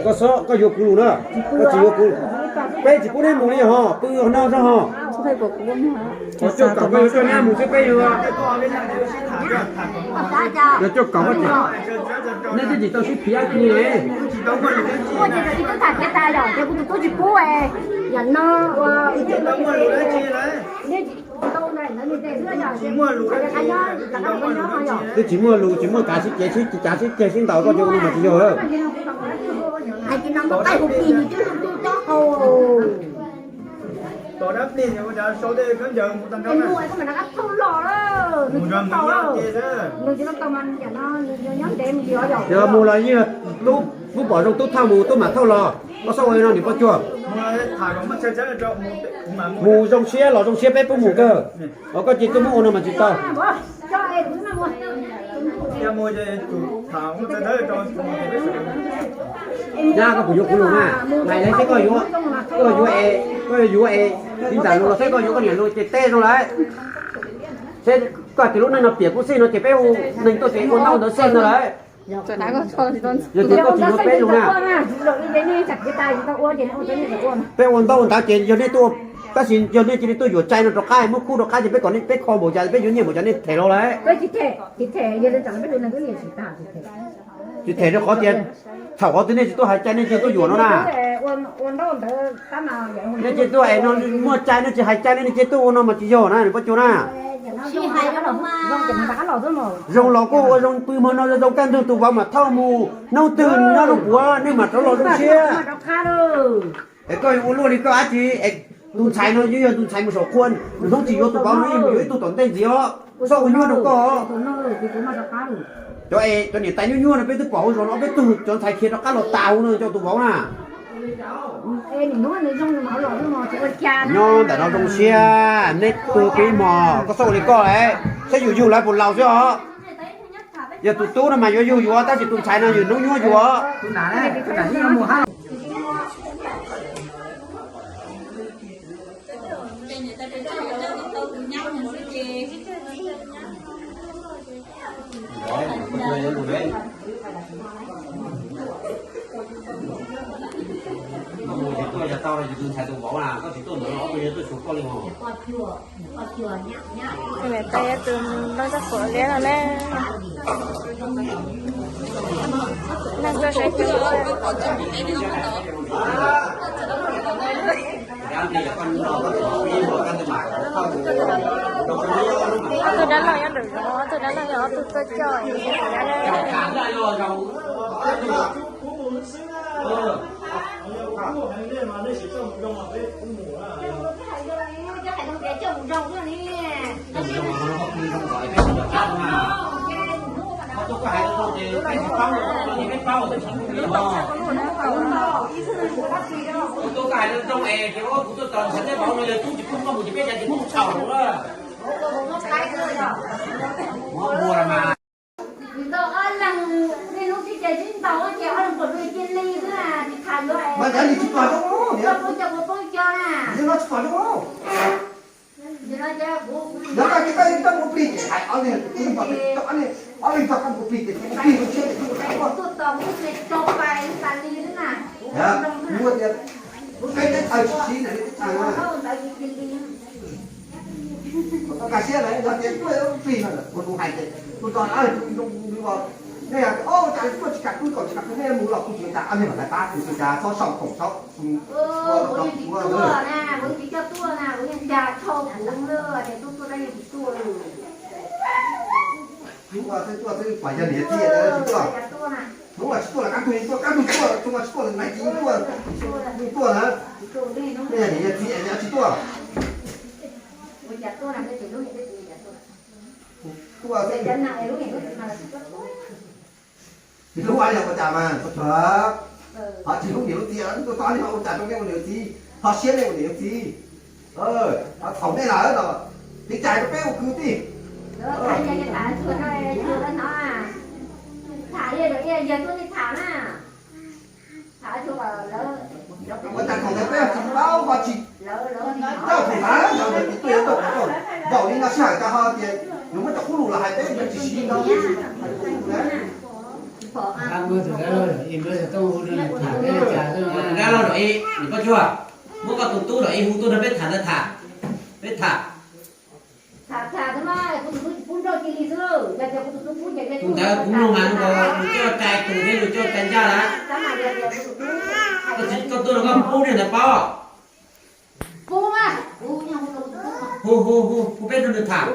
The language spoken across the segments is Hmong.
Koj xob, koj yuav kuv lus na, koj tsis yuav kuv, peb tsis pub neb mus li ho, pw no zog ho. Coj kom koj yuav coj neb mus xwb peb yuav. Yog coj kom koj tsis, neb twb tsis tau sib phiv dab tsi li. Twb tsis muaj lus, tsis muaj kav sib cev, sib cav sib ceg sib ntaus koj cov ua no mas tsis yog lawm. Yog mus los yeej, tub, tub pom zoo tub thauj mus tub mam thauj los. Koj xob ua li no niam poj cuag. Mus zoo siab los zoo siab peb pub mus kawg. Os, koj cia tuaj muab ua no mas tsis tau. Nyab, koj puas yuav kuv lus na? Hais lawv seb koj yuav, koj yuav es, koj yuav es, li ntawd lus los seb koj yuav koj niam lus ces teb zoo lawm. Seb koj tias lub neej no piam kuv xij no ces peb hu neeg tuaj ces ua ntaub ntawd xwb ntag lawm. Yog tias koj tsis yuav peb lus na, peb ua ntaub ntawd ces yog nej tuaj, tab sis yog nej cia li tuaj yuam cai no rov qab muab khub rov qab ces peb kom nej peb kho npaum cas peb yuav nyiaj npaum cas nej them los lawm. Tsis them rau qhov tias thaum qhov twg nej tsis tuaj hais cai nej cia tuaj yuam no na. Nej cia tuaj es no muaj cai nej tsis hais cai nej cia tuaj ua no mas tsis yog na niam poj cuag na. Zoo los kuj ua zoo pw hmo no zoo kaj ntug tus vauv mam thauj mus, hnub twg nyob zoo puav nej mam rov los zoo siab. Es koj ua luaj li koj dab tsi es, tus ntxhais no yeej yog tus ntxhais mus saum qhua, nws hnub tsis yuav tus vauv no yeej mus yuav ib tug tom ntej ntxiv os, txhob ua nyuaj rau koj. Cov es cov niam tais nyuaj nyuaj no peb twb pom hauv zos no ob peb tug cov ntxhais khiav rov qab los tas hauv no cov tus vauv na. Nyob ntawm no zoo siab, neb tuag peb mos koj txhob ua li koj lawm, saib yus yug lawv puas laus xwb os. Yog tus tub no mas yuav yug yuav tab sis tus ntxhais no yus hnub nyuaj yuav. Niam tais yuav tus nplooj txoj quav liab no ne. Neeg tuaj saib kawg. Ob tug dab laug nyob nraum zoov, ob tug dab laug yog ob tug tuaj coj. Ntau ob leeg, nej lub txij ces sib ntaus ces ob leeg puas cia li xwb na, tsis tham yuav es koj poob cov kuv poob cov na. Yog koj cia koj ib tug mus plig ces hais ob leeg, ob leeg txog koj mus plig ces mus plig zoo siab ces tuaj tos mus ces tso pais tas li xwb na. Kuv tias, kuv qheb teb chaws tsis siv ntawm nej teb chaws na. Koj nkag siab lawm, yog tias tuaj plig no, kuv hais ces tus tos na, tus zoo, nej tias, o, cas tuaj tsis kam kuv, kom tsis kam kuv, nej mus los kuv tsis kam, ob leeg mam lawv pab kuv, tsis kam txhob saum khoom txhob. Kuv yeej tsis tuaj na, kuv yeej tsis coj tuaj na, kuv yeej dag dhau kuv na, ces tuaj tuaj tab yeej tsis tuaj li. Hnub no twb tuaj twb pom yog niam txiv tsis tuaj. Hnub no tsis tuaj los kab tug yeej tuaj, kab tug tuaj, hnub no tsis tuaj los nais txiv yeej tuaj, yeej tuaj na. Nej yog niam yog txiv es tsis tuaj. Tuaj xwb. Tsis hlub li ua cas mas, ho tsis hlub niam hlub txiv, tuaj tos nej ho ua cas rau nej ua niam ua txiv, ho siab nej ua niam ua txiv. Ho thaum nej lawm no, kev cai rau peb ua kwv tij. Ua cas thaum ntawd peb tsis paub ho tsis coj thaum lawm, yog tias tuaj yuav tuaj kom tau npaum li no sij hawm cas ho tias yuav muab cov qub lus los hais peb yuav tsis siv ntau. Tus dab laug los ib, nws poj cuag, muab koj tus tub los ib hu tuaj nrog peb tham ntawd tham, peb tham. Tus ntawd kuv mloog mas nws coj cai tus thiab nws coj cai ncaj lawm. Koj tuaj los koj pub niag ntawd paub. Hu, hu, hu, hu peb nrog nws tham.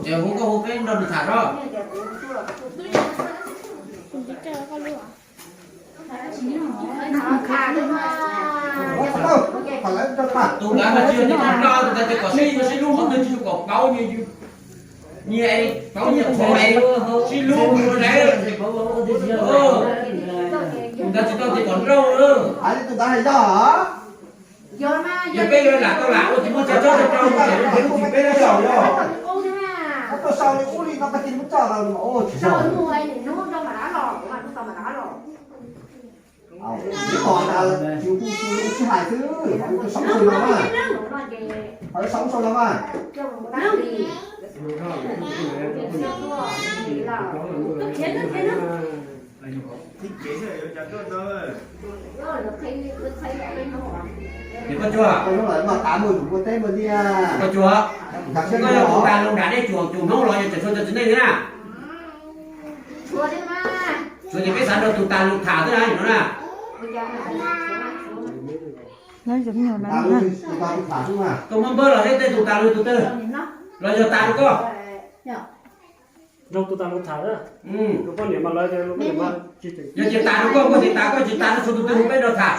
Ces hu koj hu peb nrog nws tham os. Tus ntawd mas tsis yog tias kom nrau, tus ntawd tias kom sib yuav sib hlub, tus ntawd tsis yog kom pauv nyias, nyias pauv nyias qhov es sib hlub mus lawm. Tus ntawd tsis tau tias kom nrau. Tus ntawd hais yog, yog peb yuav lam tau lam ua tsis muaj tsov tsov rau mus tseem lub txim peb lub xyaum yog. Tuaj sau li ub li no koj cia li muab tso los ua tsis yog. Ib qho ntawd tsis hu, hu sib hais xwb, ho wb tuaj sau xwb no mas, ho wb sau xwb no mas. Niam Paj Cuag, koj tus tas lus nram dej cuag cuag hnub los yog tseem tshuav cov txiv neej thiab na? Tsuav ces peb xav nrog tus tas lus tham xwb na no na. Koj muab npawb los thiab tej tus tas lus tus twg los yog tas rau koj. Yog tias tas rau koj, koj tsis tas, koj tsis tas rau txhua tus twg hu peb nrog tham.